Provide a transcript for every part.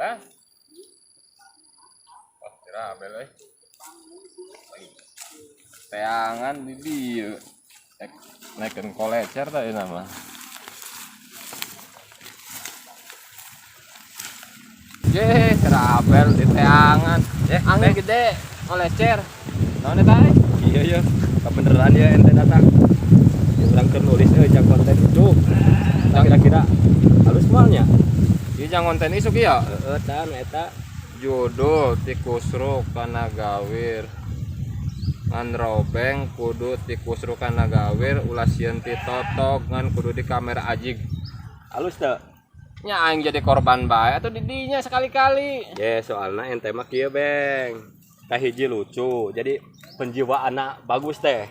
Hah? Oh, kira abel euy. Teangan di dieu. Naik naikeun kolecer tah ieu mah. Ye, rabel di teangan. Eh, Angin eh. gede, kolecer. Naon eta euy? Iya, kebeneran ya ente datang. Ya urang keur nulis euy jang konten itu. Nah, kira-kira halus moalnya. Ieu jang konten isuk ieu. Heeh, tah nu eta. Judul tikusru kana gawir. Ngan robeng kudu tikusru kana gawir, ulah sieun ti totok ngan kudu di kamera ajig. Halus teu? Nya aing jadi korban bae atuh di dinya sekali-kali. Ye, soalna ente mah kieu, Beng. Kahiji lucu. Jadi penjiwaan bagus teh.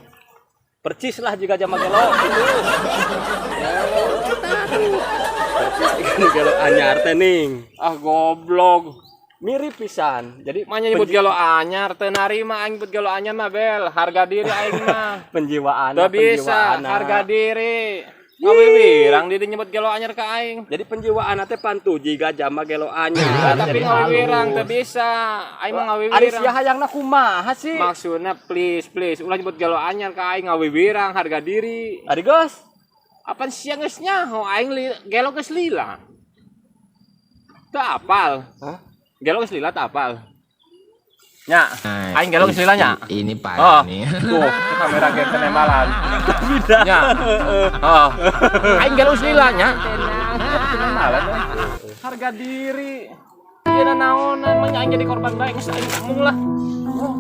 Percis lah jiga jama gelo gitu. Percis jiga gelo anyar teh ning. Ah, goblok. Mirip pisan. Jadi Manya nyebut gelo anyar teu narima aing nyebut gelo anyar mah, Bel. Harga diri aing mah. Penjiwaan. Teu bisa, harga diri. Ngawiwirang di nyebut gelo anyar ka aing. Jadi penjiwaan teh pantu jiga jama gelo anyar. Tapi Jadi ngawiwirang halus. teu bisa. Aing mah Ari ngawiwirang. sia hayangna kumaha sih? Maksudnya please please ulah nyebut gelo anyar ka aing, ngawiwirang harga diri. Ari geus. Apan sia geus nyaho aing gelo geus lila. Teu apal. Hah? Gelo geus lila teu apal. Nya, aing gelo geus lila nya. Ini Oh, parah nih. Tuh, itu kamera ge tenembalan. Nya. Oh. Aing gelo geus lila nya. Tenembalan we. Harga diri. Ieu naonan mah aing jadi korban bae geus aing kamu lah. Oh.